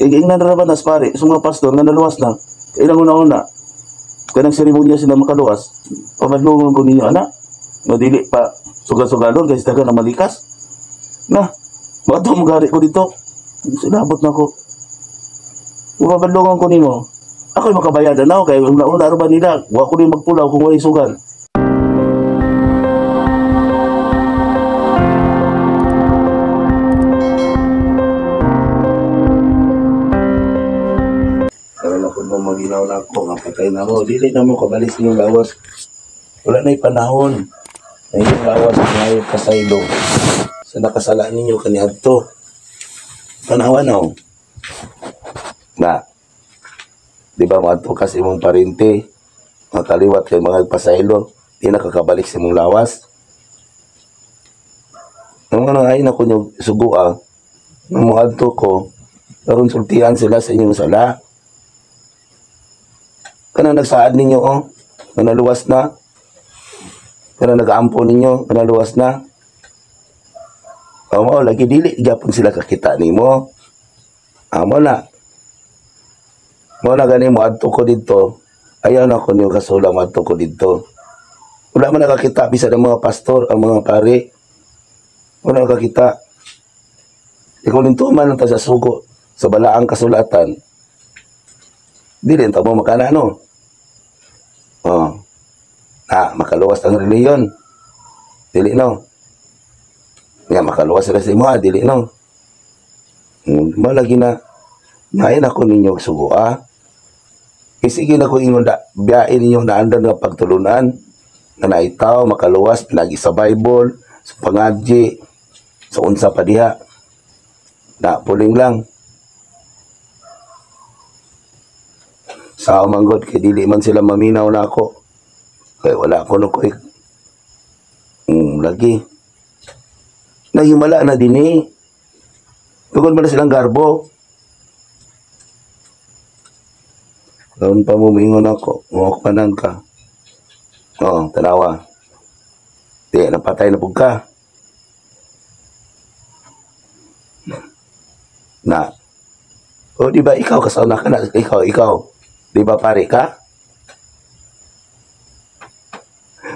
Kay giingnan ra ba nas pare sa mga pastor nga naluwas na. Kay ilang una-una kanang seremonya sila makaluwas. Pabadlongon ko ninyo ana. Nga dili pa sugal-sugalon kay dagan na malikas. Na, bato mo gari ko dito. Sinabot na ko. Pabadlongon ko nimo. Ako'y makabayad na kay una-una ra ba nila, wa ko rin magpulaw kung walay sugal. Karon ako mo maginaw na ako, nga patay na mo. Dili na mo kabalis inyong lawas. Wala na'y panahon. Na inyong lawas ngayon pasaylo. Sa nakasala ninyo kaniadto. Tanawa na oh. Na, di ba maadto ka sa imong parente, makaliwat kay mga pasaylo, di nakakabalik sa imong lawas. Ang mga ay na ko nyo sugua, nung moadto ko, karon sultian sila sa inyong sala. Kanang nagsaad ninyo oh, nga naluwas na. Kanang nagaampo ninyo, nga naluwas na. Amo lagi dili gyapon sila kakita nimo. Amo na. Mo na gani mo adto ko didto. Ayaw na ko niyo kasula mo adto ko didto. Wala man nakakita bisan ang mga pastor, ang mga pare. Wala nakakita. Ikaw nito man ang ta sa sugo sa balaang kasulatan. Dili ta mo makana no. Oh. Na makaluwas ang reliyon. Dili no. Nga makaluwas sila sa imo, dili no. Malagi na ngayon ako ninyo sugo ah. Isige na ko ingon da, biyain ninyo na andan nga pagtulunan na naitaw makaluwas lagi sa Bible, sa pangadji, sa unsa pa diha. Na puling lang. Sa manggod kay dili man sila maminaw na ako. Kay wala ko no koy. Lagi. Nahimala na dinhi. Tugod man na silang garbo. Karon pa mo moingon ako, muokpanan ka. Oo, tanawa. Di, napatay na pug ka. Na. O, di ba ikaw kasauna ka na? Ikaw, ikaw. Di ba pare ka?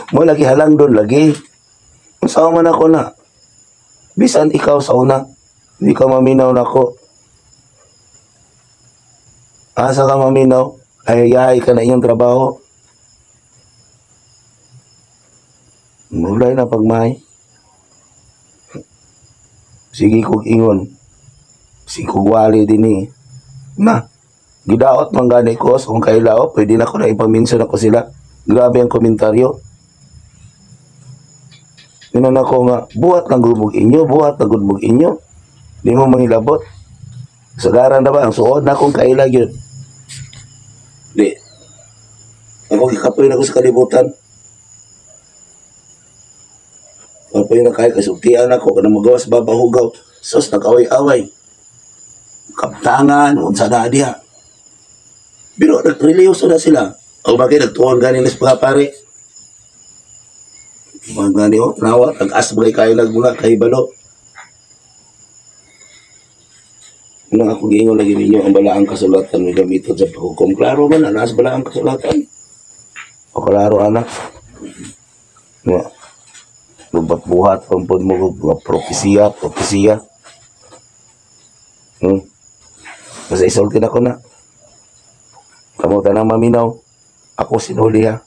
Mo lagi halang doon, lagi. Unsa man ako na. Bisan ikaw sa una, di ka maminaw na ako. Asa ka maminaw? Ay, yahay ka na iyong trabaho. Mulay na pagmahay. Sige kog ingon. Sige kog wali din eh. Na, gidaot man gani ko sa kung kailao, pwede na ko na ipaminsan ako sila. Grabe ang komentaryo. Inon ako nga, buhat lang gud inyo, buhat lang gud inyo. Di mo mangilabot. Sagaran na ba? Ang suod na akong kaila yun. Di. Ako gikapoy na ko sa kalibutan. Kapoy na kayo, kasultian ako, kanang magawas babahugaw. Sus, nag-away-away. Kaptangan, unsa na diha. Pero nag-reliyoso na sila. O bakit nagtuwang gani na sa mga pare? Mga gani o, tanawa, nag-as mga kayo nagmula, kahibalo. Ano ako giingon lagi ninyo ang balaang kasulatan may gamiton sa paghukom. Klaro man, naas balaang kasulatan. O klaro anak. Nga, buhat pampun mo mga propesiya, propesiya. Basta isulti na ko na. Kamu tanang maminaw. Ako sinuli ha.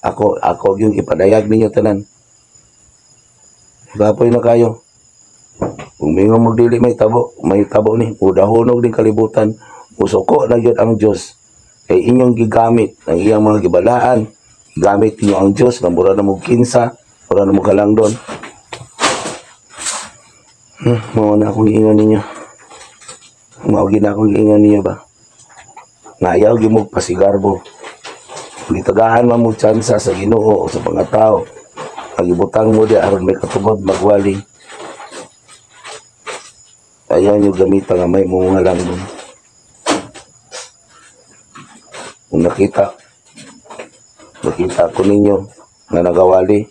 Ako yung ipadayag ninyo tanan. Gapoy na kayo. Kung may nga magdili may tabo ni, udahonog din kalibutan, musuko na gyud ang Dios. Kay inyong gigamit ang iyang mga gibalaan, gigamit ninyo ang Dios nga mura na mo kinsa, mura na mo kalangdon. Mao na akong giingon ninyo. Mao gid na akong giingon ninyo ba. Nayaw gyud mo pasigarbo. Gitagahan man mo tsansa sa Ginoo o sa mga tao. Ang ibutang mo di aron may katungod magwali. Ayaw nyo gamita nga may mga lang doon. Kung nakita ko ninyo nga nagawali,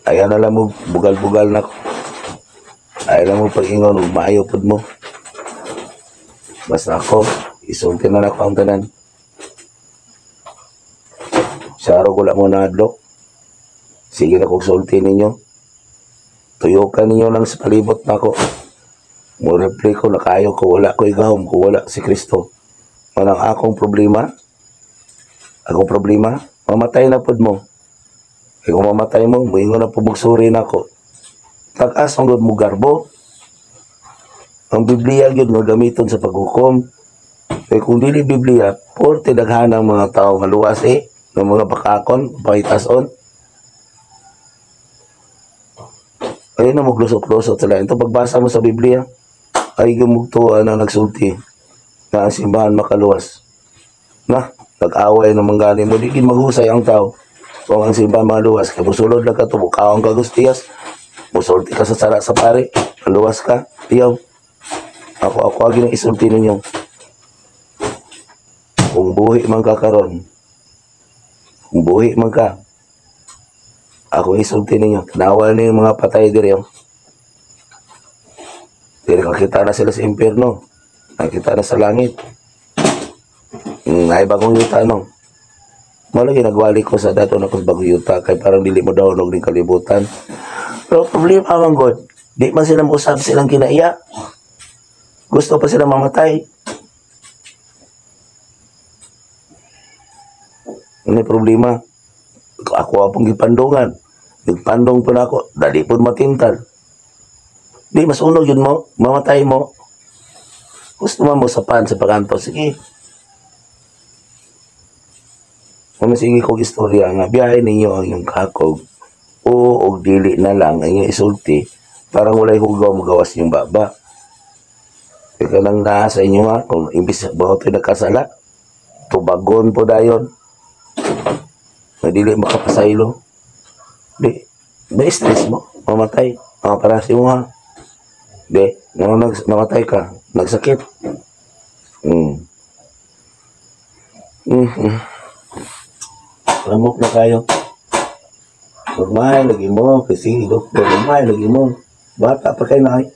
ayaw na lang mo, bugal-bugal na ko. Ayaw lang mo pag-ingon, maayo pod mo. Basta ako, isulti na nako ang tanan. Sa araw wala mo nahadlok. Sige na kong sulti ninyo. Tuyukan ninyo lang sa palibot nako. Mo reply ko, nakayo ko, wala ko igahom ko, wala si Kristo. Manang akong problema, mamatay na pud mo. Kaya kung mamatay mo, muingon na po magsuri na ako. Tag-as ang mo garbo. Ang Biblia yun nga gamiton sa paghukom. Kaya kung dili Biblia, porte daghan ang mga tao nga luwas ng mga bakakon, pakitason. Ayun na maglusot-lusot sila. Ito pagbasa mo sa Biblia, ay gumugtuan ang nagsulti na ang simbahan makaluwas. Na, nag-away ng manggali mo, di maghusay ang tao. Kung ang simbahan makaluwas, kaya musulod lang ka, tubukawang ka gustiyas, musulti ka sa sara sa pare, maluwas ka, iyaw. Ako agi nang isulti ninyo. Kung buhi man ka karon, kung buhi man ka, ako isulti ninyo, tanawa ni yung mga patay diri. Diri kakita na sila sa impyerno, nakita na sa langit. Ay bagong yuta no. Malagi nagwali ko sa dato na kung bagong yuta kay parang dili mo daw og ning kalibutan. Pero problema man god, di man sila mausap silang kinaiya. Gusto pa sila mamatay. Ano problema? Ako apong gipandungan. Nagpandong po na ako, dali po matintal. Di, masunog yun mo, mamatay mo. Gusto man mo sapan sa paganto, sige. Kung sige kong istorya nga, biyahe ninyo ang inyong kakog, o og dili na lang ang inyong isulti, parang walay hugaw magawas inyong baba. Teka lang na sa inyo ha, kung imbis ba ito'y nagkasala, tubagon po dayon. Na dili makapasaylo. Di, may stress mo, mamatay, makaparasi mo ha. Di, namatay ka, nagsakit. Lamok na kayo. Magmahal lagi mo, kasi doktor, magmahal lagi mo. Bata pa kayo na ay.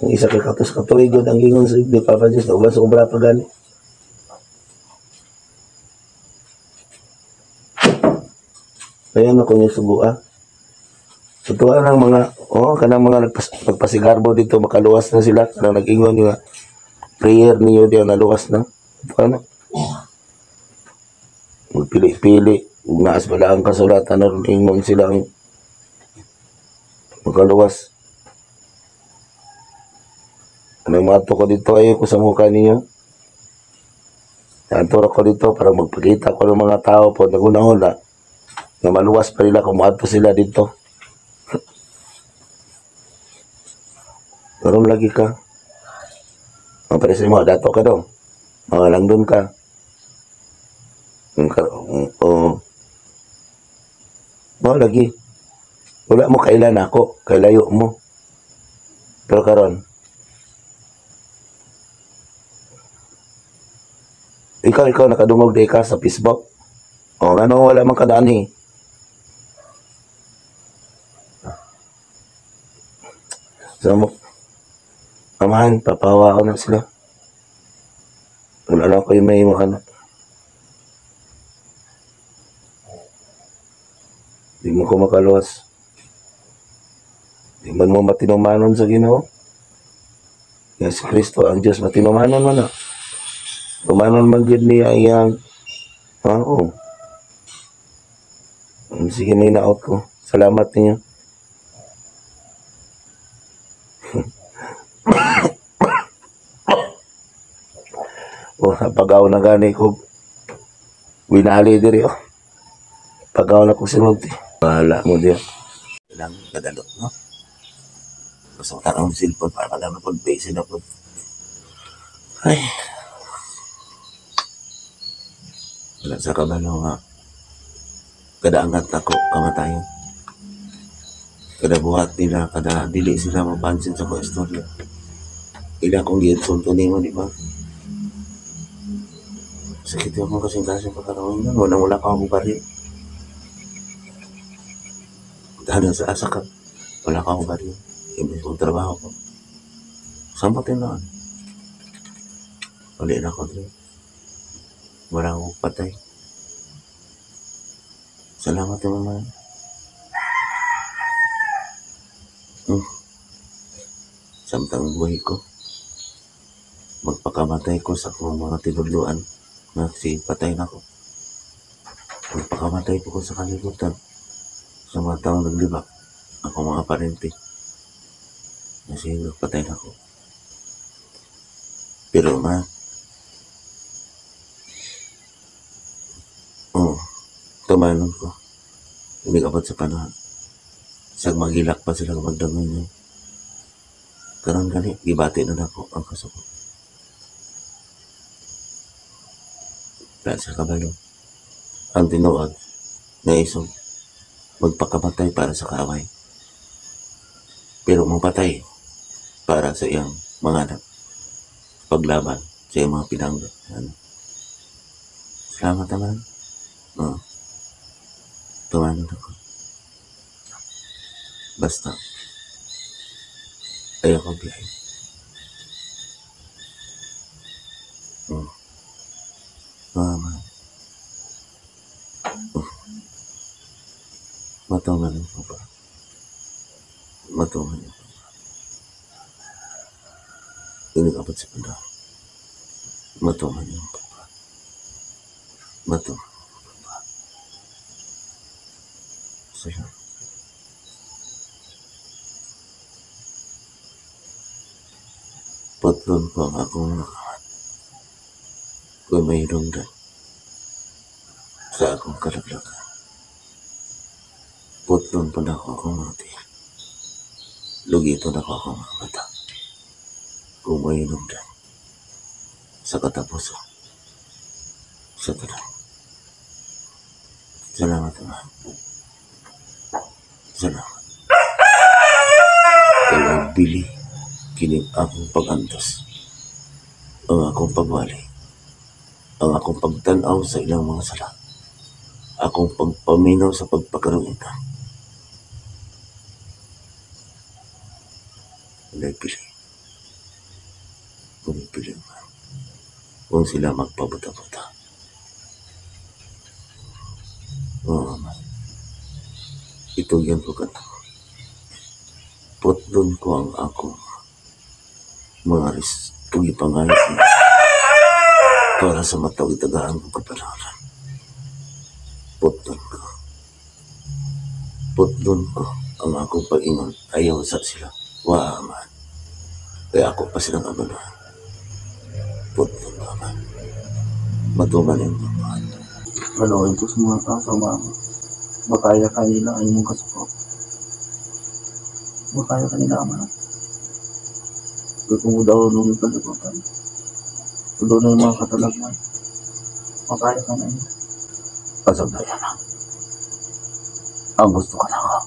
Ang isa kay katos katuig yun ang gingon sa ni Papa Diyos, nauban sa obra pa gani. Kaya na kung yung subuan. Totoo ng mga, kanang mga nagpasigarbo dito, makaluwas na sila. Kanang nag-ingon yung prayer niyo diyan, naluwas na. Totoo na. Magpili-pili. Ug naas bala ang kasulatan, aron ingon sila ang makaluwas. Anong mato ko dito ay ko sa mukha ninyo. Naantura ko dito para magpakita ko ng mga tao po nagunahon na na maluwas pa nila kung maadto sila dito. Karon lagi ka. Ang parese mo, dato ka daw. Mga langdon ka. Oo. Mao lagi. Wala mo kailan ako, kailayo mo. Pero karon, ikaw nakadungog di ka sa Facebook. O ano, wala man kadaan eh. So, amahan, papawa ko na sila. Wala na ako yung may mga anak. Di mo ko makaluwas. Di man mo matinumanon sa Ginoo. Yan si Kristo, ang Diyos, matinumanon man na. Tumanon man gid niya iyang oo. Sige, may naot ko. Salamat niyo. Oh, pagaw na gani ko. Winali diri oh. Pagaw na ko sinulti. Bahala mo diya. Ilang gadalot, no? Gusto ko tanong cellphone para ka lang na pag-base na po. Ay. Wala sa kabalo nga. Kada angat ako, kamatayon. Kada buhat nila, kada dili sila mapansin sa ko istorya. Ila akong giinsulto nimo, di ba? Sakit yung akong kasing-kasing pagkaroon na. Walang wala ka akong baril. Dahil sa asa ka, wala ka akong baril. Imbis kong trabaho ko. Saan pa tinaan? Uli na ko dre. Wala akong patay. Salamat naman. Samtang buhay ko, magpakamatay ko sa akong mga tinudluan na si patay na ko. Magpakamatay po ko sa kalibutan sa mga taong naglibak, ako mga parente. Kasi patay na ko. Pero ma, oh, tumanon ko. Umigabot sa panahon. Sag magilak pa sila magdangoy niya. Karon gani, gibati na nako ang kasuko. Wala sa kabalo. Ang tinuod na isog magpakamatay para sa kaaway. Pero mapatay para sa iyang mga anak. Paglaban sa iyang mga pinangga. Ano? Salamat naman. Oh. Tumanon ako. Basta ayaw kong biyahe. Mama. Matungan ko pa. Matungan ko pa. Inigabot sa panahon. Matungan ko pa. Matungan ko pa. Salamat. Patlon ko ang akong nakawan. Kung may rungdan sa akong kalaglagan. Putlon pa na ako akong mga tiyan. Lugito na ako akong mga mata. Kung may rungdan sa katapusan. Sa tanan. Salamat, Ama. Salamat. Kaya bili kini akong pag-antos, ang akong pagwali, ang akong pagtan-aw sa ilang mga sala, akong pagpaminaw sa pagpakaroon. Wala'y pili. Kung pili man, kung sila magpabuta-buta. Oo, man. Itugyan ko ka. Putlon ko ang akong mga ris kung ipangayos niya para sa matawag itagaan ko kapanaran. Putlon ko. Putlon ko ang akong pag-ingon. Ayaw sa sila. Wa man. Kaya ako pa silang abanuhan. Putlon ko man. Matuman yung pagpahan. Maluoy ko sa mga tao sa mama. Makaya kanila ang imong kasuko. Makaya kanila ama. Kaya kung daw nung kalibutan, kung doon na yung mga katalagman, makaya ka na yun. Asam na yan. Ang gusto ka na ka.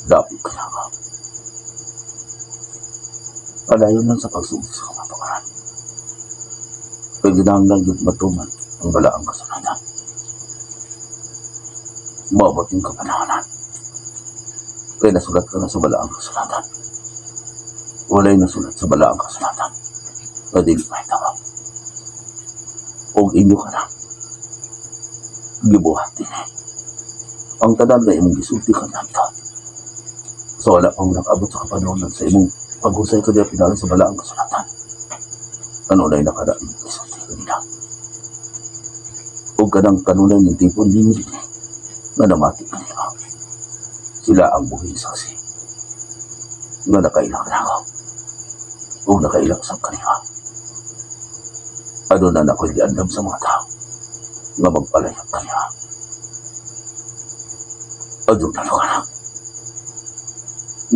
Dapat ka na ka. Padayon lang sa pagsuot sa kapatawaran. Kaya ginanggang yun matuman ang balaang kasulatan. Maabot yung kapanahonan. Kaya nasulat ka na sa balaang kasulatan. Wala'y nasulat sa balaang kasulatan. Na dili mahitabo. Og inyo ka na. Gibuhat din eh. Ang tanan na imong gisulti ka na ito. So wala pang nakaabot sa kapanahonan sa imong paghusay ka diya pinali sa balaang kasulatan. Kanunay nakada imong gisulti kanila. Og kanang kanunay ng tipon ninyo din eh. Nga namati kanila. Sila ang buhing saksi. Nga nakaila ka na ako. O nakaila sa kanila. Ano na ako'y giandam sa mga tao. Nga magpalayag kanila. Ano na ka na.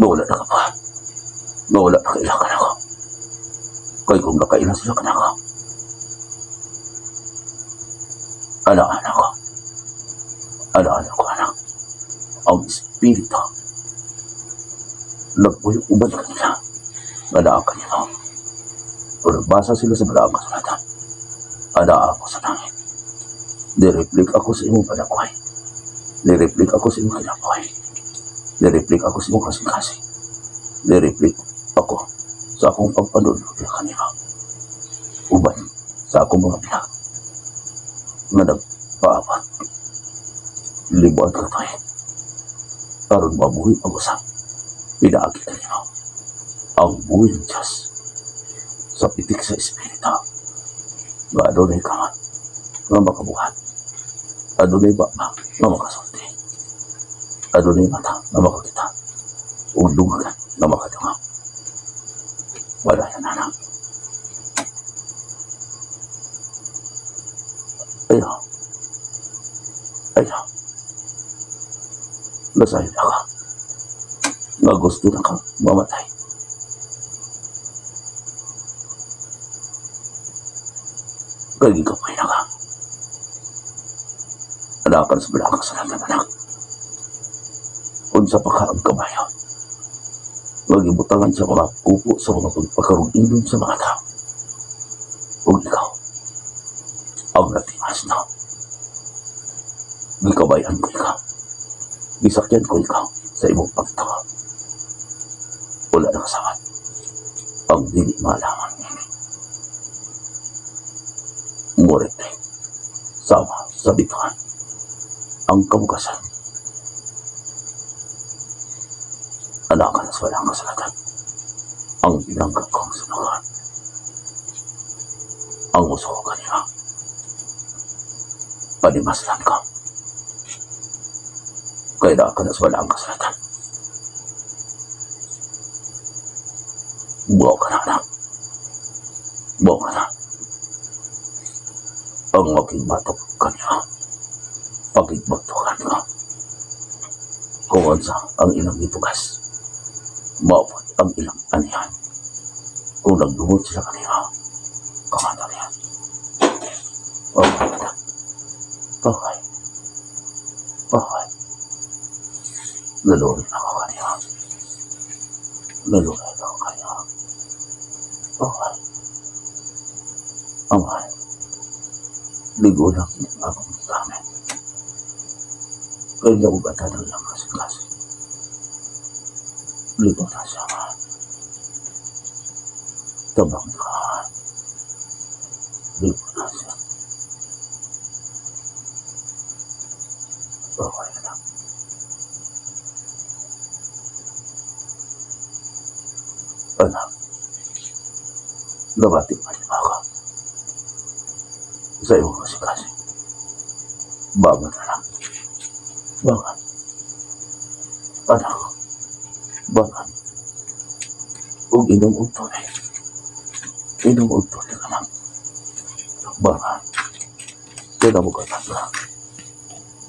Nga wala na ka pa. Nga wala nakaila ka na ako. Kay kung nakaila sila ka na ako. Ana-ana ko. Ana-ana ko, anak. Ang espiritu. Nagpuyo uban kanila. Nga naa kanila. Pero nagbasa sila sa balaang kasulatan. Ana ako sa langit. Nireplik ako sa imong panakway. Nireplik ako sa imong kinabuhi. Nireplik ako sa imong kasing-kasing. Nireplik ako sa akong pagpanunod kanila. Uban Sa akong mga bilang nga nagpaabot libuan ka tayo aron mabuhi ang usap pinaagi kanimo ang buhi ng Diyos sa pitik sa Espiritu nga adunay kamot nga makabuhat, adunay baba nga makasulti, adunay mata nga makakita, ug dungagan nga makadungag. Wala yan, anak. Ayaw. Ayaw. Nasayod na ka. Nga gusto na kang mamatay. Kaya gikapoy na ka. Anak sa balakang sa lahat, anak. Unsa pa ka ang kabayo. Magibutangan sa mga kupo sa mga pagpakarugindon sa mga tao. Ug ikaw, ang natimas na. Gikabayan ko ikaw. Gisakyan ko ikaw sa imong pagtawa. Wala na kasawat. Ang dili malaman nini. Murite. Sama sa bituan. Ang kabukasan. Anak ka na sa walang kasalatan. Ang binanggap kong sunukan. Ang uso ko kanina. Panimaslan ka. Kaya ka na sa walang kasalatan. Buo ka na, anak. Buo ka na. Ang aking batok kanina. Pakigbagtukan ka. Kung unsa ang ilang gipugas, maupod ang ilang anihan. Kung nagdumot sila kanina, kamatayan. Okay, anak. Okay. Okay. Nalurin ako kanina. Nalurin ako kanina. Okay. Amay. Ligo lang akong gamit. Kaya naugatan ang lang kasi-kasi. Ligo na siya. Tabang ka. Ligo na siya. Okay na. Anak, nabati pa rin ako sa iyong kasi-kasi. Bangon na lang. Bangon. Anak, bangon. Ug inom og tubig. Inom og tubig, anak. Bangon. Kaya mo ka na.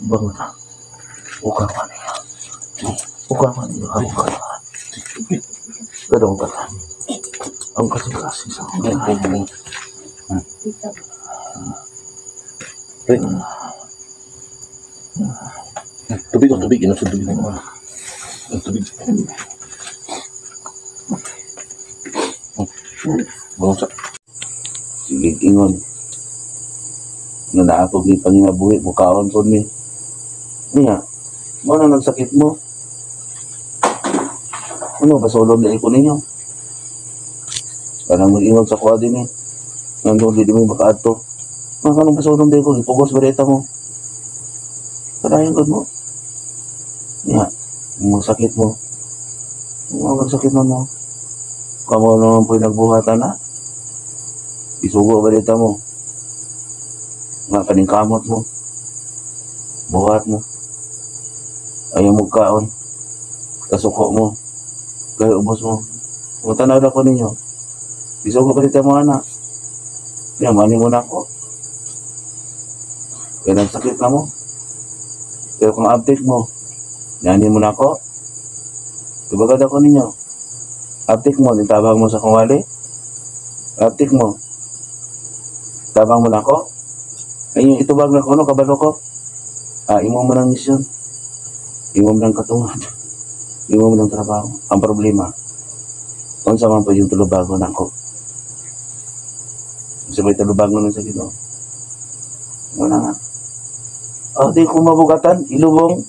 Bangon na. Ukawan niya. Ukawan niya. Ukawan. Pero ang katan. Ang kasing-kasing sa akin. Tubig o tubig. Inom sa tubig. Ang tubig. Bangon sa. Sige, ingon. Nga naapog ni pangingabuhi, mukaon po ni. Niya, mo na nagsakit mo. Ano, basolom na ko ninyo. Kanang mag-ingon sa kuha din eh. Nandun, di mo makaadto. Mga kanang basolom din ko, ipugos bareta mo. Padayon ko mo. Niya, magsakit mo. Mga magsakit mo mo. Kamo naman po'y nagbuhatan na. Isugo bareta mo. Nga kaning kamot mo. Buhat mo. Ayaw mo kaon. Kasuko mo. Kaya ubos mo. O tanaw na ko ninyo. Isugo bareta mo, anak. Niya, mani mo na ako. Kaya nagsakit na mo. Pero kung update mo, yani mo na ako. Tubagad ako ninyo. Update mo, nitabang mo sa kawali. Update mo. Tabang mo na ako. Ay, yung itubag na ko, ano, kabalo ko. Ah, imo mo ng misyon. Imo mo ng katungan. Imo mo ng trabaho. Ang problema, unsa man po yung tulubago na ako. Unsa may tulubago na sa Ginoo? Wala nga. Oh, di ko mabugatan, ilubong.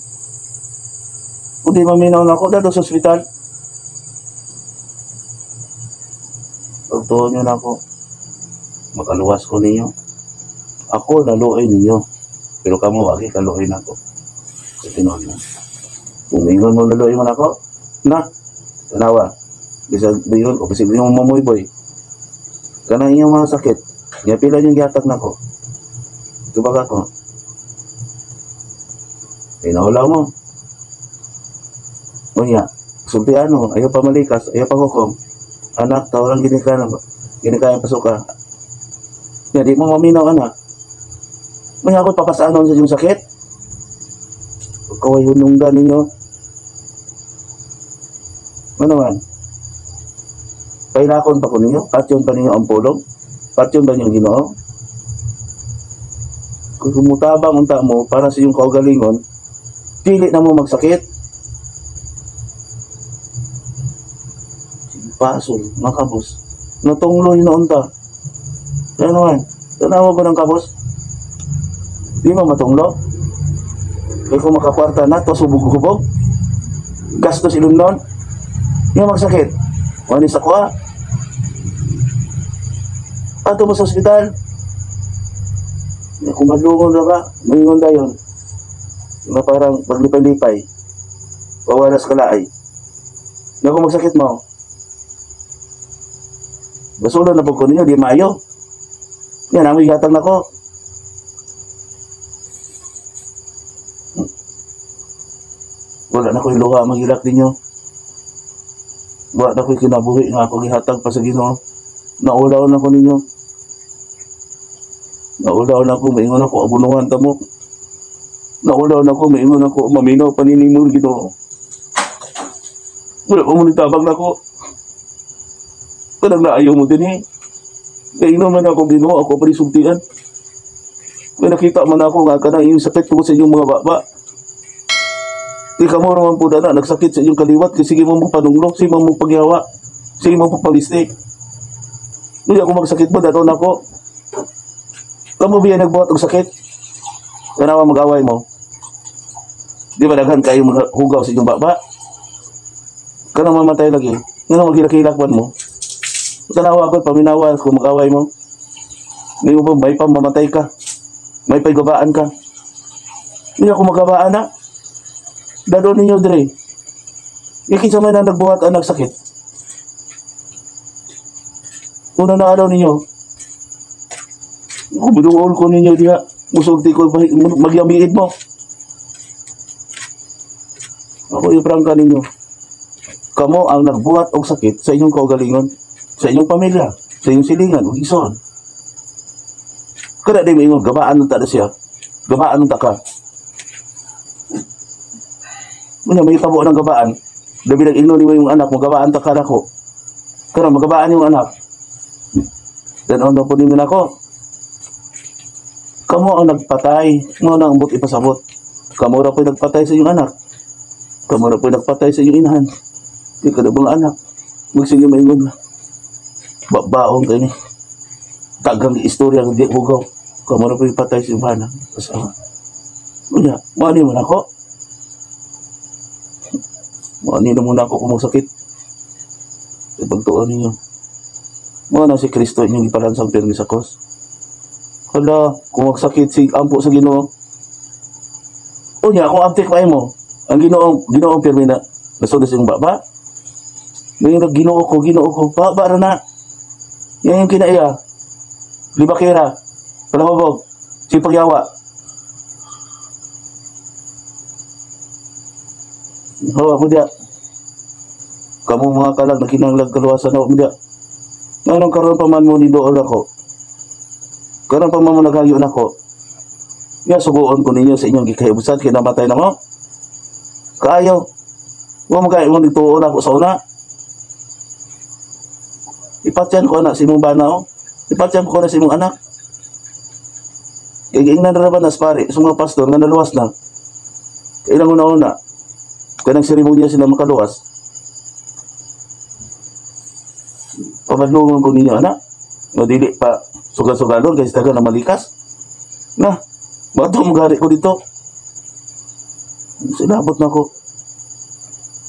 Kung di maminaw na ako, dado sa ospital. Pagtuon nyo na ako. Makaluwas ko ninyo. Ako naluoy ninyo. Pero kamo wagi kaluoy nako. Sa tinuod na. Kung ingon mo naluoy man ako, na, tanawa. Bisag ingon o bisag ingon mo boy. Kanang inyong mga sakit, nya pila yung gihatag nako. Tubag ako. Inaulaw mo. Unya, sultian mo, ayaw pa malikas, ayaw pa hukom. Anak, tawaran ginikanan, ginikanan pasuka. Nya, di mo maminaw, anak. Unya ako papasanon sa iyong sakit. Kaway hunungdan ninyo. Ano man? Pailakon pa ko ninyo? Patyon pa ninyo ang pulong? Patyon ba ninyo Ginoo? Kung kumutabang unta mo para sa iyong kaugalingon, dili na mo magsakit. Pasol, mga kabos. Natungloy na unta. Ano man? Tanawa ba ng kabos? Di mo matunglo? Kaya kung makakwarta na, to subog-hubog. Gastos ilong nun. Di mo magsakit. Wani sa kuha. Ato mo sa ospital. Kung madlungon na ka, maingon dayon. Nga parang paglipay-lipay. Pawalas kalaay. Nga kung magsakit mo, basula na po ko ninyo, di maayo. Yan, amoy gatang nako. Wala na ko'y luha maghilak ninyo. Wala na ko'y kinabuhi nga ako gihatag pa sa Ginoo. Naulaw na ko ninyo. Naulaw na ko, maingon ako, abunuhan ta mo. Naulaw na ko, maingon ako, maminaw paninimon Ginoo. Wala pa mo nitabang na ko. Kanang naayaw mo din eh. Kaya man ako Ginoo, ako pa rin sultian. Kaya nakita man ako nga kanang iyong sakit tungkol sa inyong mga baba. Di ka mo raman po na nagsakit sa inyong kaliwat kasi sige mo mong panunglo, sige mo mong pagyawa, sige mo mong palistik. Hindi ako magsakit mo, dato na ako. Kamu biya nagbuhat og sakit? Kanawa mag-away mo. Di ba daghan kayo hugaw sa inyong baba? Kanang mamatay lagi. Nga maghilak-hilak mo. Tanawa ko, paminawa kung mag-away mo. Hindi mo ba, may pamamatay ka. May pagabaan ka. Hindi ako magabaan na. Dalo ninyo dire. Ikinsa may na nagbuhat ang nagsakit. Una na araw ninyo. Ako, binuol ko ninyo diha. Musulti ko, magyamiid mo. Ako iprangka ninyo. Kamo ang nagbuhat og sakit sa inyong kaugalingon, sa inyong pamilya, sa inyong silingan, ug ison. Kada di mo ingon, gabaan nunta na siya. Gabaan nunta ka. Muna, may tabo ng gabaan. Labi nag-ingnon nimo yung anak mo, gabaan ta ka nako. Karon magabaan yung anak. Ganoon na po ninyo nako. Kamo ang nagpatay, mo na ang but ipasabot. Kamo ra po'y nagpatay sa inyong anak. Kamo ra po'y nagpatay sa inyong inahan. Di ka na mga anak. Magsige maingon na. Babaon kayo ni. Tagang istorya ng di hugaw. Kamo ra po'y patay sa inyong anak. Asawa. Unya, maani man ako. Maani na muna ako kung magsakit. Ipagtuon ninyo. Mga na si Kristo inyong ipalansang pirmi sa krus. Hala, kung magsakit si ampo sa Ginoo. Unya, kung antik pa mo, ang Ginoo, Ginoo pirmi na nasod sa iyong baba. Ngayon, Ginoo ko, baba ra na. Yan yung kinaiya. Libakera, palahubog, si pagyawa. Hawa mo diya. Kamu mga kalag na kinanglag kaluwasan hawa mo diya. Nganong karon pa man mo ni dool ako. Karon pa man mo naghayo nako. Ya suguon ko ninyo sa inyong gikahibusan kay namatay na mo. Kaayo. Wa mo kay mo nagtuon ako sa una. Ipatyan ko na sa imong bana o. Ipatyan ko na sa imong anak. Kay giingnan ra ba na sa pare sa mga pastor nga naluwas na. Kailang una-una. Kaya nang seremonya sila makaluwas. Pabadlungon ko ninyo, anak. Nga dili pa sugal-sugalon kay taga na malikas. Na, bato mo gari ko dito. Sinabot na ko.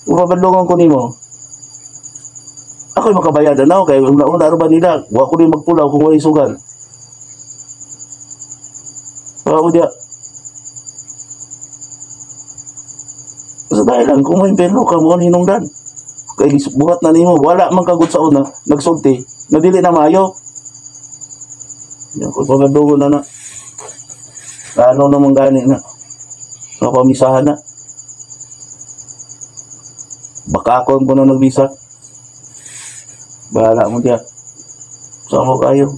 Pabadlungon ko nimo. Ako'y makabayad na kay una-una ba nila, wa ko ni magpulaw kung walay sugal. Baka mo diya. Sa dahil lang, kung may impyerno ka mo, hinungdan. Kay buhat na nimo, wala man kagud sa una, nagsulti, na dili na maayo. Yan ko pagadugo na na. Ano naman gani na. Nga pamisahan na. Baka ako ko na nagbisa. Bahala mo diya. Sama kayo.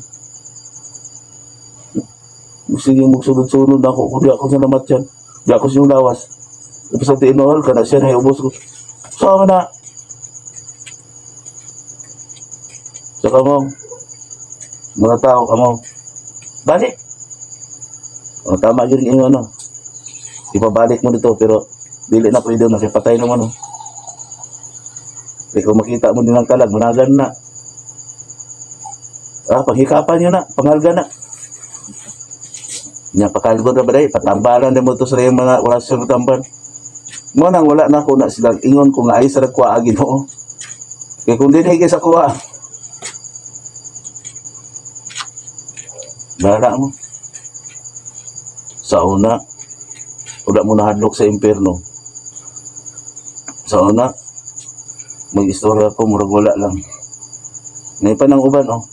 Sige, magsunod-sunod ako. Kung di ako sa namat yan. Di ako siyong lawas. Tapos ang tiinol, kada siya na ubos ko. Sama na. Saka mo, mga tao ka mo. Balik. O, tama yun yung ano. Ipabalik mo dito, pero dili na pwede na, kay patay naman. Oh. Kaya kung makita mo din ang kalag, managan na. Ah, paghikapan nyo na, panghalga na. Nya, pakalgo na ba dahil, patambalan na mo ito sa iyong mga wala siyang tamban. Mo nang wala na ako na silang ingon ko nga ay sa nagkuha Ginoo. Kaya kung dinhi kay sa kuha, bahala mo. Sa una, wala mo nahadlok sa impyerno. Sa una, mag-istorya ko, murag wala lang. Ngayon pa ng uban, oh.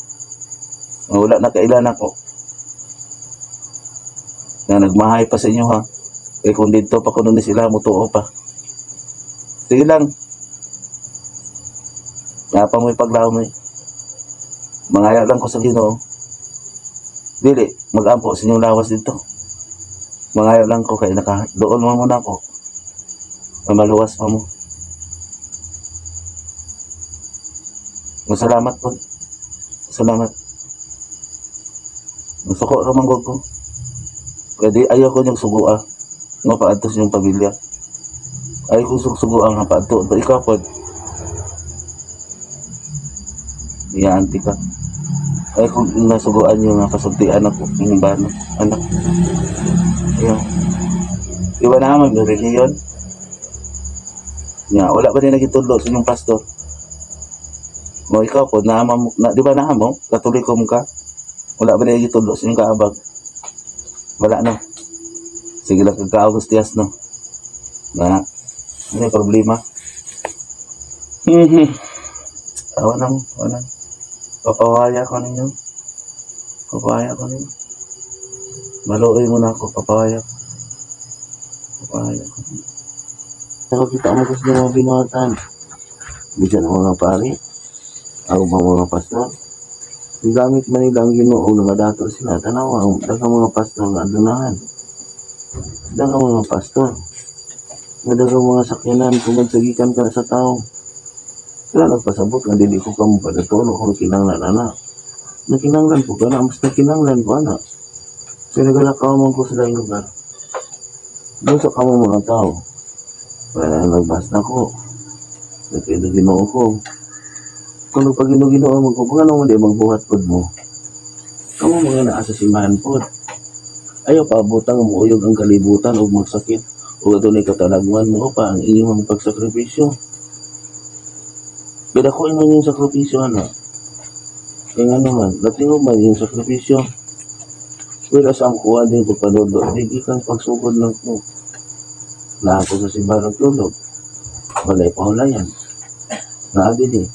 Wala na kailan ako. Na nagmahay pa sa inyo, ha. Eh kung dito pa kuno ni sila, mutuo pa. Sige lang. Nga pa mo'y paglamay. Mangaya lang ko sa Ginoo. Dili, mag-ampo sa inyong lawas dito. Mangayo lang ko kay naka doon mo muna ako. Mamaluwas pa mo. Masalamat po. Salamat. Masuko ra man ko. Pwede ayaw ko niyang sugua. Nga paadto sa inyong pamilya. Ayaw ko sugua nga paadto. Ikaw pod. Iyaanti ka. Ay kung nasuguan niyo nga kasultian ako yung bano, anak. Ayaw. Iba na naman yung reliyon. Nga, wala pa din nagitudlo sa inyong pastor. Mo ikaw po, naama mo, na, di ba naama mo? Katoliko mo ka? Wala pa din nagitudlo sa inyong kaabag. Wala na. Sige lang kagka-Augustias, no? Na, ano yung problema? Awa na mo, awa na. Papawaya ko ninyo. Papawaya ko ninyo. Maluoy mo na ako, papawaya ko. Papawaya ko ninyo. Nakakita mo kasi ng mga binuhatan. Bisan ang mga pari, ang mga pastor. Gamit man nila ang Ginoo nga dato sila. Tanawa, ang daghang mga pastor nga adunahan. Daghang mga pastor. Nga daghang mga sakyanan kung magsagikan ka sa tao. Wala nagpasabot nga dili ko kamo padatulo kung kinahanglan ana. Nakinahanglan po ka na, mas nakinahanglan ko ana. Pero nagalakaw man ko sa laing lugar. Doon sa kamo mga tao. Wala na nagbas na ko. Nagpino-Ginoo ko. Kung nagpagino-Ginoo mo ko, kung ano di magbuhat pod mo. Kamo mga naa sa simbahan pod. Ayaw pa butang muuyog ang kalibutan o magsakit o adunay katalagman mo pa ang inyong pagsakripisyo. Pero ako inon yung sakripisyo, ano? Kaya nga naman, natingog man yung sakripisyo. Pero sa ang kuha din ko panulo, di kang pagsugod lang ko. Na ako sa simbahan nagtulog. Walay pahulayan. Naa din eh.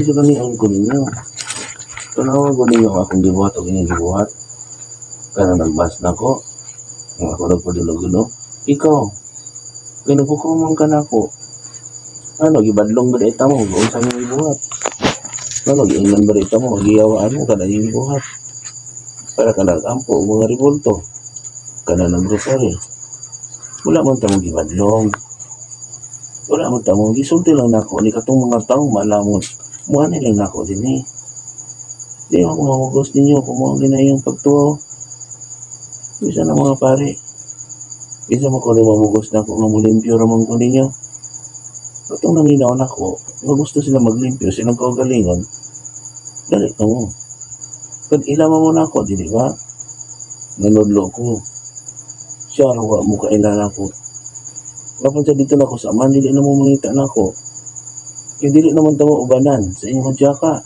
Kasi kanion ko ninyo. Tanawa ko ninyo akong gibuhat o inyong gibuhat. Kaya nagbas na ko. Kung ako nagpadulog-dulog, ikaw, kaya nagkukumang ka na ako. Ano, gibadlong ba ita mo? Unsa mo gibuhat? Ano, giingnan ba ita mo? Giyawaan mo, kada yung gibuhat. Para ka nag-ampo, mga revolto. Kada nag-rosary. Wala man tamong gibadlong. Wala man tamong gisulti lang nako ni katong mga tao malamon. Muha ni lang nako din eh. Di ako mamugos ninyo kung mao gina iyong pagtuo. Bisa na mga pare. Bisa mo ko rin mamugos na ako nga mulimpyo ramon ko ninyo. Katong naminaw nako, nga gusto sila maglimpyo, silang kaugalingon. Dali ka mo. Pag ilama mo na ako, di ba? Nanudlo ko. Siya raw mo kailan ako. Kapag sa dito na ako sa aman, dili na mo mangita na ako. Kaya dili naman tamo ubanan sa inyong hudyaka.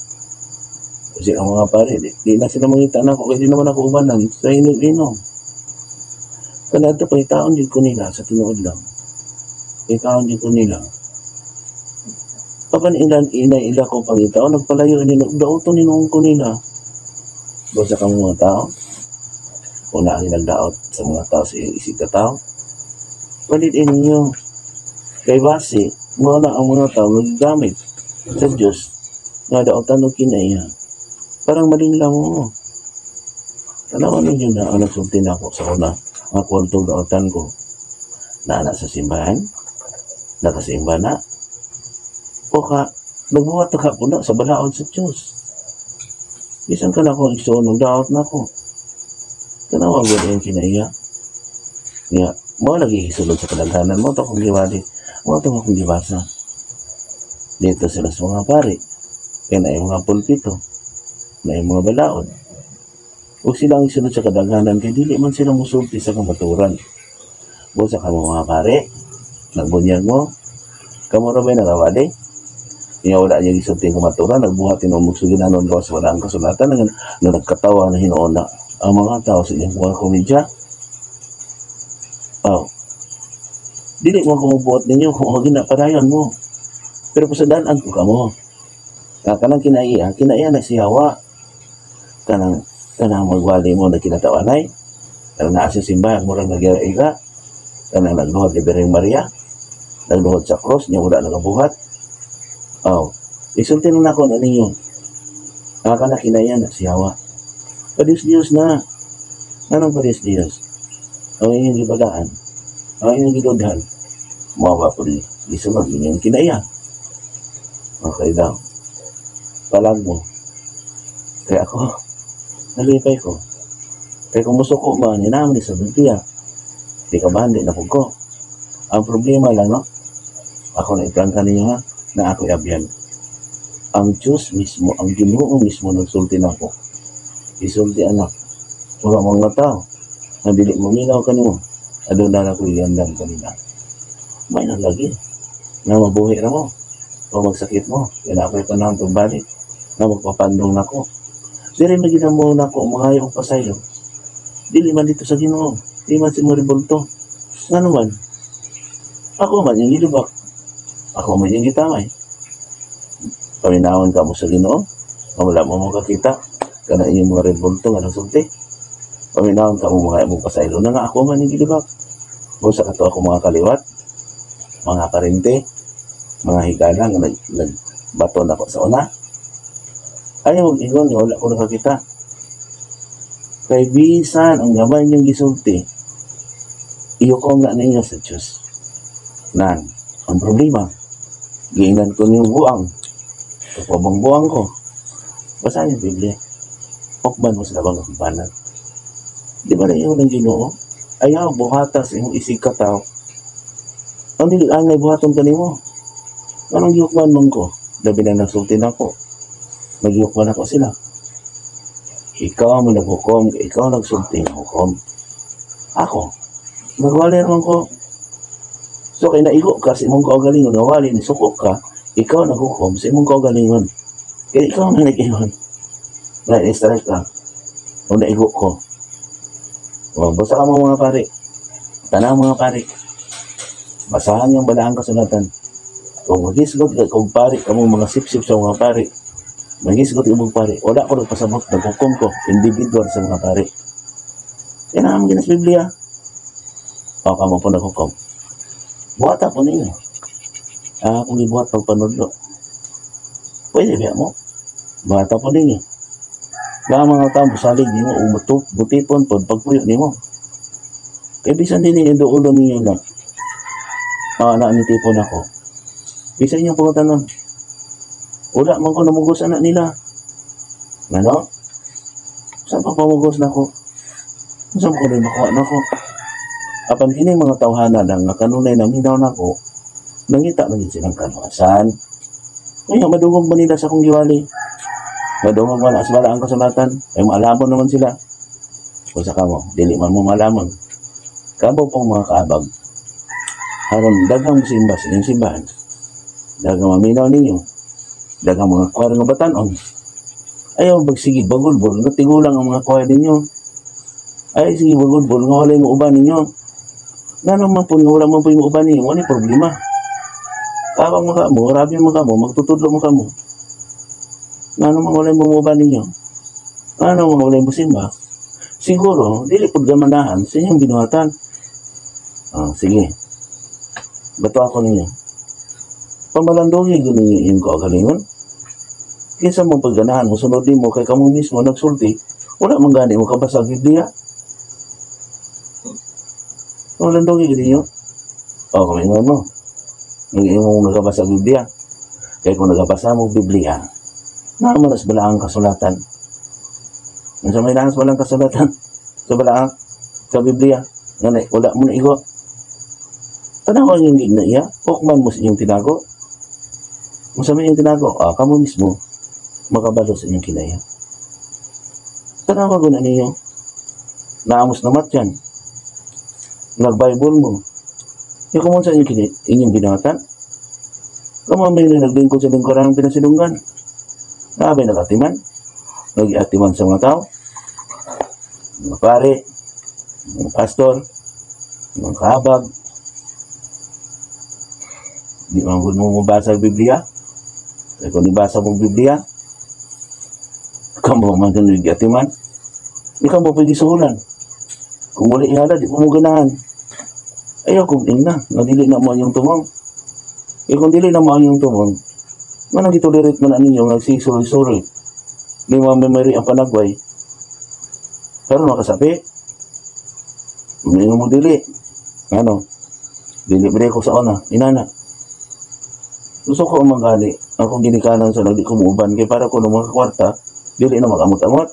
Kasi ang mga pare, di na sila mangita na ako, kaya di naman ako ubanan sa inom-inom. Kanadto pangitaon jud ko nila sa tinuod lang. Pangitaon jud ko nila. Papan ilan ina ila ko pangitaon, nagpalayo ini, dauton ni noong ko nila. Busa ka mga tao. Una ang nagdaot sa mga tao sa isig ka tao. Palit ninyo. Kay base, mo na ang mga tao naggamit sa Diyos nga daotan og kinaiya. Parang maling lang mo. Tanawan ninyo na ang nagsulti na ako sa una, ang kwentong daotan ko. Naana sa simbahan, nakasimba na, o ka, nagbuhat na ka po na sa balaod sa Diyos. Bisan ka na ako igsoon, daot na ako. Tanawa ko yung kinaiya. Nga, mo lagi isulod sa kadaghanan mo ito akong giwali, mo ito akong gibasa. Dito sila sa mga pari, kaya na yung mga pulpito, na yung mga balaod. Ug sila ang isunod sa kadaghanan kay dili man sila musulti sa kamaturan. Busa ka mo mga pare, nagbunyag mo, kamo ra ba'y nakawali? Nga wala niya gisulti ang kamaturan, nagbuhat tinuod sugilanon gawas wala ang kasulatan, nga nagkatawa na hinuon na ang mga tao sa inyong mga komedya. Oh. Dili mo kumubuot ninyo kung huwag na padayon mo. Pero pasadaan ko kamo. Kanang kinaiya, kinaiya na si Hawa. Kanang kanang magwali mo na kinatawanay. Kanang naa sa simbahan murag nagyara. Kanang nagluhod ni Birheng Maria. Nagluhod sa cross niya wala nagabuhat. Oh. Isulti na nako na ninyo. Ang kanang kinaiya na si Hawa. Padiyos-Diyos na. Anong padiyos-Diyos? Ang inyong gibagaan. Ang inyong gidodhan. Mga ba po ni isunod inyong kinaiya. Okay daw. Palag mo. Kaya ako, nalipay ko. Kaya kung musuko man, inaman sa Biblia. Di ka ba, hindi na ko. Ang problema lang, no? Ako na iprangka ninyo, ha? Na ako abyan. Ang Diyos mismo, ang Ginoo mismo nagsulti na ako. Isulti anak. Wala mga tao. Na dili mo minaw kanimo. Aduna na ko igandam kanila. May na lagi. Na mabuhi ra mo. O magsakit mo. Yan ako'y panahon pagbalik. Na magpapandong nako. Dili man gid mo nako mangayo og pasaylo. Dili man dito sa Ginoo. Di man si mo rebulto. Ngano man? Ako man yung gilubak. Ako man yung gitamay. Paminawon ka mo sa Ginoo. Wala mo makakita. Kana inyong mga rebulto nga nagsulti. Paminawon ka mo mga imong pasaylo na nga ako man yung gilubak. Busa kato ako mga kaliwat, mga parente, mga higala nga nagbato na ko sa una. Ayaw ingon nga wala ko nakakita. Kay bisan ang gamay niyong gisulti, iyukom na ninyo sa Diyos. Nan, ang problema, giingnan ko niyong buang. Kapabang buang ko. Basahin yung Biblia. Hukman mo sa labang kakumpanan. Di ba na iyon ang Ginoo? Ayaw, buhata sa imong isig kataw. Ang dili angay buhaton kanimo. Anong gihukman man ko? Labi na nagsulti na ako. Nagyukman ako sila. Ikaw ang naghukom, ikaw nagsulti ng hukom. Ako, nagwali naman ko. So, kay naigo ka sa imong kaugalingon, nawali, nisuko ka, ikaw naghukom sa imong kaugalingon. Kaya ikaw ang nag-ingon. Na-strike ka. O naigo ko. O, basta ka mo mga pare. Tanang mga pare. Basahan yung balaang kasulatan. Kung magisgot ka, kung pare, kamo mga sip-sip sa mga pare, magisgot yung mga pare, wala ko nagpasabot, naghukom ko, individual sa mga pare. Yan ang ginas Biblia. O, kamo po naghukom. Buhata po ninyo. Ah, kung ibuhat pagpanudlo. Pwede ba mo? Buhata po ninyo. Baka mga tao, musalig nimo, umuto, butipon po, pagpuyo nimo. Kaya bisan din yung duulo ninyo na, na nitipon ako. Bisan yung pangutanon. Wala man ko namugos anak nila. Ano? Saan pa pamugos na ako? Saan ko rin makuha na ako? Apan kini mga tawhana lang nga kanunay na minaw na ako, nangita na silang kaluwasan. Kaya madungog man nila sa akong giwali. Madungog man as wala ang kasulatan. Ay maalamon naman sila. Kung sa kamo, dili man mo maalamon. Kamo pong mga kaabag. Aron daghang simba sa inyong simbahan. Daghang maminaw ninyo. Daghang mga kwar nga batanon. Ayaw bagsige bagulbol nga tigulang ang mga kwar ninyo. Ay sige bagulbol nga walay mo uban ninyo. Ngano man po wala man po yung uban ninyo, wala problema. Tabang maka mo, grabe maka mo, magtutudlo mo ka mo. Ngano man wala mo uban ninyo? Ngano man wala mo simba? Siguro, dili pud gamanahan sa inyong binuhatan. Ah, sige. Bato ako ninyo. Pamalandungi gyud ninyo inyong kaugalingon. Kinsa mo pagganahan mo sunod nimo kay kamo mismo nagsulti, wala man gani mo kabasa og Biblia. Pamalandungi gyud ninyo. O, kumingon mo. Ang imong nagabasa og Biblia. Kay kung nagabasa mo og Biblia, naa man sa balaang kasulatan. Unsa may naa sa balaang kasulatan? Sa balaang sa Biblia, nga na, wala mo na igo. Tanawan yung gigna iya, hukman mo sa inyong tinago. Kung sa may inyong tinago, ah, kamo mismo, makabalo sa inyong kinaya. Tanawa ko na ninyo. Naamos na matyan. Nag-Bible mo. Yung kung sa inyong, inyong binatan, kamo may naglingkod sa lingkuran ng pinasilunggan. Nabay nagatiman. Nag-atiman sa mga tao. Mga pare, mga pastor, mga kahabag. Di man gud mo mabasa ang Biblia. Kaya kung ibasa mo ang Biblia, kamo man kung nag-atiman, di ka mo pwede suhulan. Kung wala ihala, di mo mo ganahan. Ayaw kung ingna, nga dili na mo ang iyong tumong. Eh kung dili na mo ang iyong tumong, manang gitolerate man na ninyo, nagsisurry-surry. Ni mga memory ang panagway. Pero makasabi, may mo dili. Ano? Dili bre ko sa una, inana. Gusto ko magali, akong ginikanan sa nagdi ko muuban kay para ko no mga kwarta, dili na makamot-amot.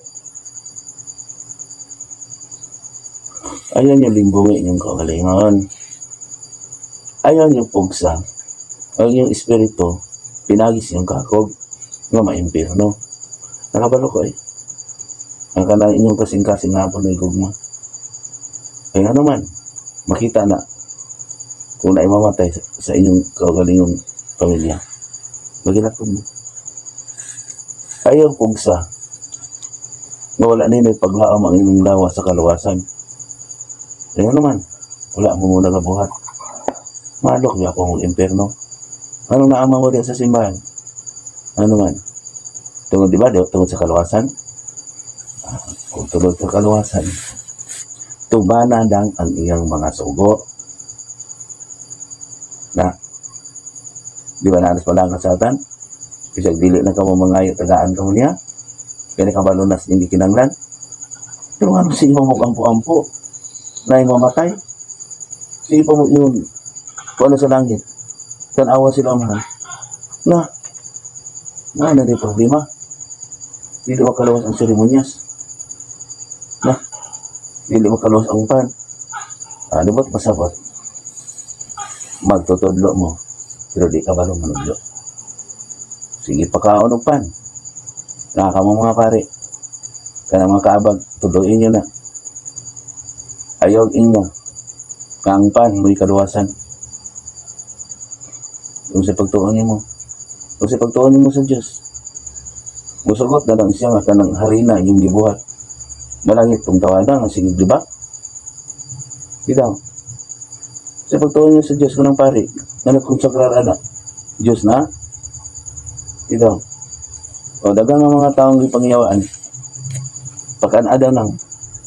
Ayan yung limbungi inyong kaugalingon. Ayan yung pugsa. Ang inyong espiritu, pinagis inyong kakog, nga maimpirno. Nakabalo ko eh. Ang kanang inyong kasing-kasing nga po na gugma. Kaya nga naman, makita na kung naimamatay sa inyong kaugalingong pamilya. Magilakon mo. Ayaw pugsa nga wala nila paglaom ang inyong lawa sa kaluwasan. Kaya naman, wala mo muna kabuhat. Malok niya ako mong impyerno. Anong naama mo diyan sa simbahan? Ano man? Tungod di ba? Tungod sa kaluwasan? Kung tungod sa kaluwasan, tubana lang ang iyang mga sugo. Na, di ba naalas pala ang kasatan? Bisag dili na ka mo mangayo, tagaan ka mo niya. Kaya ka balunas hindi kinanglan. Pero ano siya mo ampo-ampo? Na mamatay? Sige pa mo yun. Kung ano sa langit. Tanawa sila amahan. Na, na na di problema. Dili makaluwas ang seremonyas. Na, dili makaluwas ang pan. Ano ba't masabot? Magtutudlo mo. Pero di ka balong manudlo. Sige, pakaon og pan. Nakaka mo mga pare. Kana mga kaabag, tuduin nyo na. Ayaw inyo. Kang pan, mo'y kaluwasan. Kung sa pagtuon nimo. Kung sa pagtuon nimo sa Diyos. Musugot na lang siya nga kanang harina inyong gibuhat. Malangit kung tawanan nga sige, di ba? Di daw. Sa pagtuon niyo sa Diyos kanang pari, nga nagkonsakrar ana. Diyos na? Di daw. O daghang nga mga taong gipangiyawaan. Pagkanada ng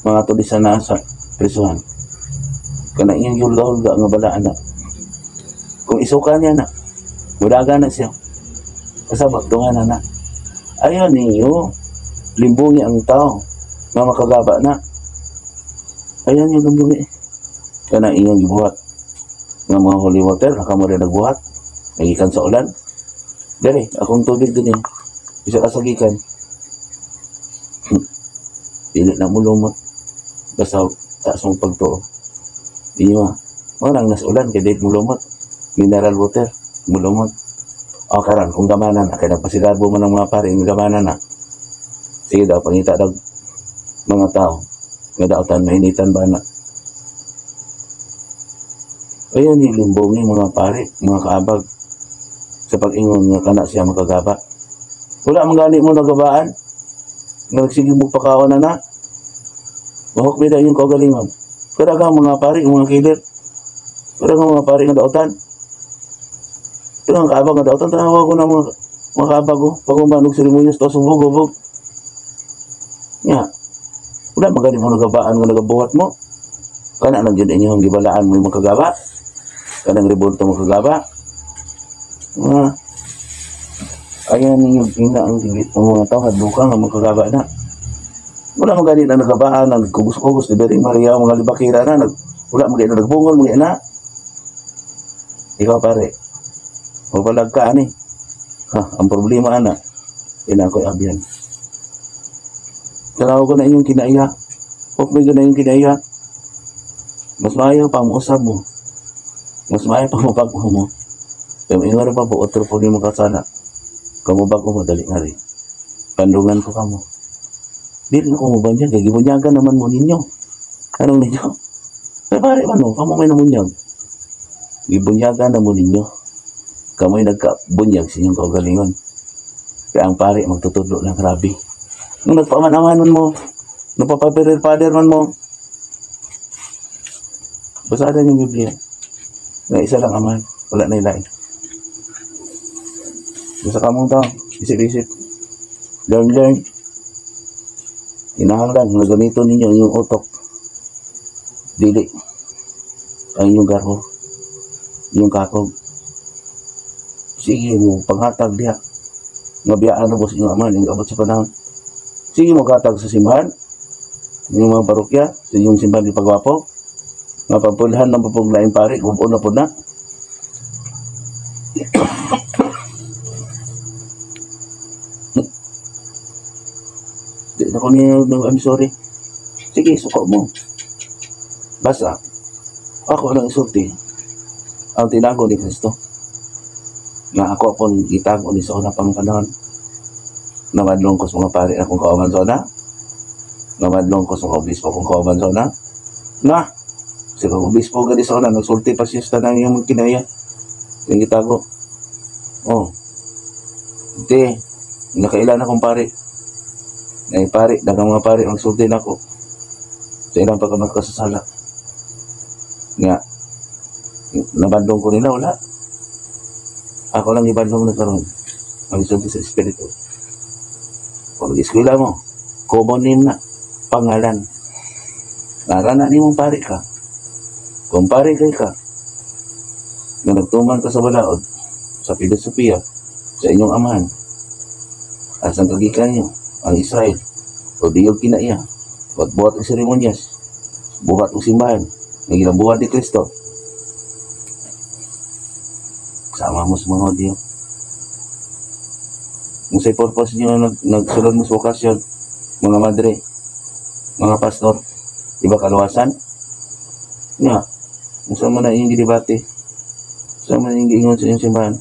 mga tulisan na sa prisuhan. Kana iyang hulga-hulga nga balaan na. Kung isuka niya na, mudaga na siya. Kasabot, dungan na na. Ayaw ninyo, limbungi ang tao nga makagaba na. Ayaw niyo limbungi. Kana iyang gibuhat. Nga mga holy water, nakamo rin nagbuhat. Nagikan sa ulan. Dere, akong tubig din eh. Bisa ka sagikan. Dili na mo lumot. Basta taas mong pagtuo. Di mo. Walang nas ulan kay dili mo lumot. Mineral water, mulumot. O karon kung gamana na kay nagpasigarbo man ang mga pare ng gamana na. Sige daw pangita daw mga tao nga daotan mainitan ba na. Ayan yung limbong mga pare, mga kaabag sa pag-ingon nga kana siya makagaba. Wala man gani mo nagabaan. Nagsige mo pakaon na na. Mahok bida yung kaugalingon. Pero ang mga pare, mga killer, Pero nga mga pari nga dautan. Pero ang kaabag nga dautan, tanawa ko na mga kaabag ko. Pag umanog seremonyas to, subog, ubog. Nga, wala magani mo nagabaan nga nagabuhat mo. Kana lang yun inyong gibalaan mo yung makagaba. Kanang rebulto makagaba. Nga, ayan ninyo ina ang tigit ng mga tao, hadluka nga makagaba na. Wala magani na nagabaan, nagkugos-kugos, di ba Maria, mga libakira na, wala magani na nagbungol, mga ina. Ikaw pare, mabalag ka ani. Ha, ang problema ana, ina ko'y abyan. Tanaw ko na inyong kinaiya. Huwag may na inyong kinaiya. Mas maayo pa mo usab mo. Mas maayo pa mo bago mo. Kaya ingon pa po, otro po ni mo kasana. Kamu bago mo, dali nga rin. Pandungan ko kamo. Dili na ko mo banyan, kay gibunyagan naman mo ninyo. Anong ninyo? Kaya pare man mo, kamo may namunyag. Gibunyagan na mo ninyo. Kamo'y nagkabunyag sa inyong kaugalingon. Kaya ang pare magtutudlo ng grabe. Nung nagpaman-amanon mo, nagpapapirir-father man mo, basada yung Biblia. Na isa lang amahan, wala na ilain. Basta kamong tao, isip-isip. Learn, learn. Kinahanglan nga gamiton ninyo ang inyong utok. Dili ang inyong garbo, inyong kakog. Sige mo panghatag diha. Nga biyaan na po sa inyong amahan, inyong abot sa panahon. Sige mo katag sa simbahan, inyong mga parokya, sa inyong simbahan di pagwapo. Nga pagpulhan ng papuglaing pari, gubo na po na. Di na ko niya, I'm sorry. Sige, suko mo. Basta, ako lang isulti ang tinago ni Kristo. Nga ako pong gitago ni sa una pang panahon. Namadlong ko sa mga pari akong kauban sa una. Namadlong ko sa mga obispo akong kauban sa una. Na, sa mga obispo gani sa una, nagsulti pa siya sa tanang iyong kinaya. Yung gitago. Oh. Di, nakailan akong pari. Ay pari, daghang mga pari magsulti nako. Sa ilang pagkamakasasala. Nga, nabandong ko nila, wala. Ako lang ibandong na karon. Ang isulti sa Espiritu. Kung eskwela mo, common name na, pangalan. Narana ni mong pari ka. Kung pari kay ka, nga nagtuman ka sa balaod, sa filosofiya, sa inyong amahan, at sa kagikan niyo, ang Israel, o diyog kinaiya, buhat og seremonyas, buhat og simbahan, nga ginabuhat ni Kristo. Sama mo sa mga Diyo. Kung sa purpose niyo nagsulod mo sa okasyon, mga madre, mga pastor, iba kaluwasan? Nga, kung saan mo na inyong gidebate, saan mo na inyong giingon sa inyong simbahan,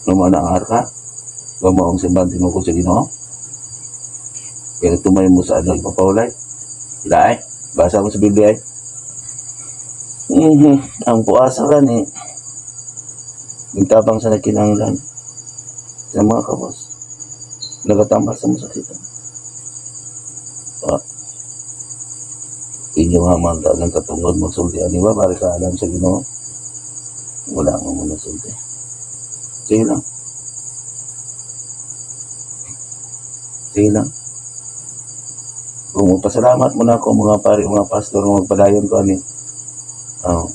lumo na ang arka, lumo ang simbahan tinukod sa Ginoo, kaya tumay mo sa ano, ipapawalay. Ilaay, basa mo sa Biblia ay. Ang puasa ka ni, nagtabang sa nagkinahanglan sa mga kabos, nagatambal sa masakitan. Ah, inyo nga mga ng katungod magsulti ani ba para ka alam sa Ginoo. Wala nga mo nasulti. Sige lang. Sige lang. Kung magpasalamat mo na ako mga pari, mga pastor, magpadayon ko ani. Oh.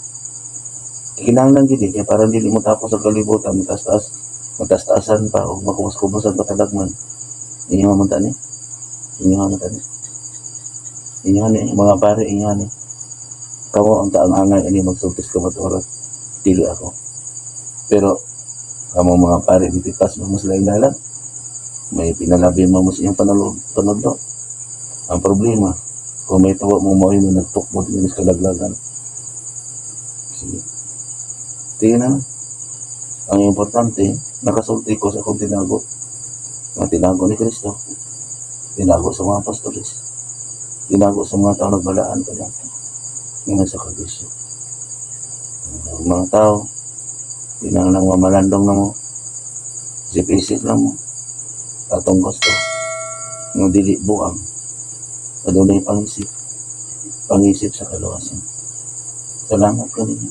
Kinahanglan gid eh, kaya parang dili mo tapos sa kalibutan, mataas-taas, mataas-taasan pa o makubos-kubosan pa talagman. Inyo nga man tani. Inyo nga man tani. Inyo ni mga pare, inyo ni. Kamo ang taang angay ani magsultis ka matuoran. Dili ako. Pero kamo mga pare, ditipas mo mas laing dalan. May pinalabi mo mo sa inyong panudlo. Ang problema, kung may tawa mo mo yung nagtukmod yung kalaglagan. Sige. Tingnan na. Ang importante, nakasulti ko sa akong tinago. Ang tinago ni Kristo. Tinago sa mga pastores. Tinago sa mga tao nagbalaan ka dito. Yung sa kabisyo. Ang mga tao, tinang lang mamalandong na mo. Isip-isip lang mo. Atong gusto. Nga dili buang. Adunay pangisip. Pangisip sa kaluwasan. Salamat ka ninyo.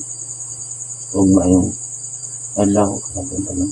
Ug maayong adlaw sa tanan.